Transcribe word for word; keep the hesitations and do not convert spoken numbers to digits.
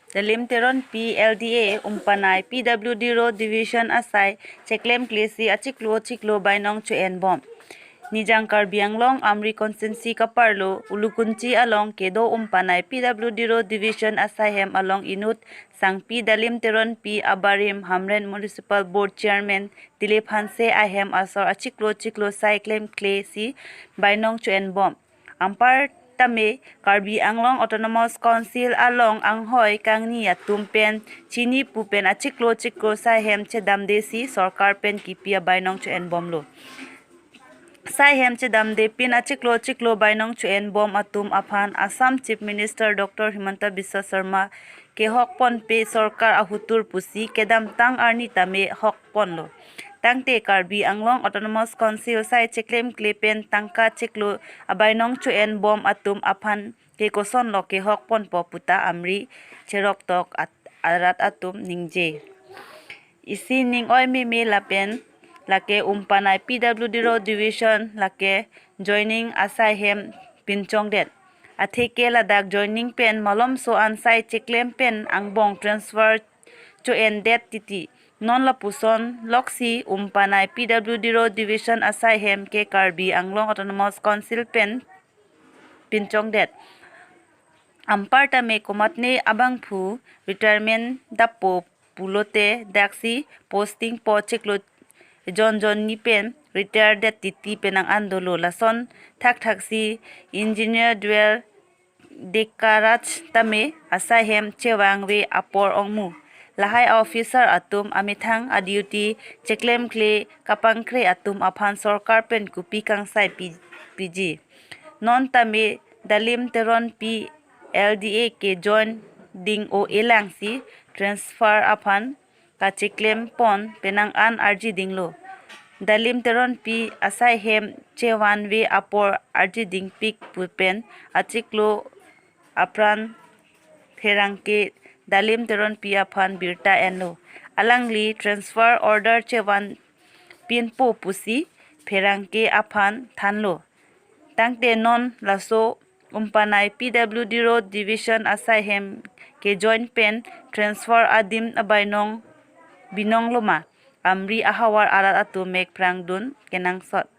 Dalim Teronpi L D A Umpanai P W D Road Division asai cheklemkle si achiklo chiklo bainong cho-en bom. Nijang Karbi Anglong Amri Constituency kaparlo Ulukunchi along kedo Umpanai P W D Road Division asai hem along inut sangpi Dalim Teronpi abarim Hamren Municipal Board Chairman Dilip Hanse ahem asor achiklo chiklo sai klemkle si bainong cho-en bom. Anpar tame Karbi Anglong Autonomous Council along anghoi kangni atum pen chini pu pen achiklo chiklo sai hem chedamde si sorkar pen kipi abainong cho-en bomlo. Sai hem chedamde pin achiklo chiklo bainong cho-en bom atum aphan Assam Chief Minister Doctor Himanta Biswa Sarma kehok ponpe sorkar ahutur pusi kedamtang arni tame hok ponlo. Tangte Karbi Anglong Autonomous Council sai cheklemkle pen tangka chiklo abainong cho-en bom atum aphan ke kosonlo kehok ponpo puta amri cheroktok at-, arat atum ningje. Isi ning oi meme lapen lake Umpanai P W D Road Division lake joining asai hem pinchongdet. Atheke ladak joining pen malomso an sai cheklem pen angbong transfer cho-endet titi. Non lapuson loksi Umpanai P W D Road Division asai hem ke Karbi Anglong Autonomous Council pen pinchongdet. Anpar tame komatne abangphu retirement dappo pulote daksi posting po chiklo jon jon ni pen retire det titi penang an dolo. Lason thakthaksi Engineer Dwell Dekaraj tame asai hem chevangve apor ongmu. Lahai officer atum amethang a-duty cheklemkle kapangkre atum aphan sorkar pen kopi kangsai pi-, piji. Non tame Dalim Teronpi L D A ke join ding o-elang si transfer aphan kacheklem pon penang an arji dinglo. Dalim Teronpi asai hem chevanve apor arji dingpik pu pen achiklo apran pherangke Dalim Teronpi aphan birta enlo. Alangli transfer order chevan pinpo pusi pherangke aphan thanlo. Tangte non laso Umpanai P W D Road Division asai hem ke join pen transfer adim abainong binong loma. Amri ahavar arat atum mek prangdun kenangsot.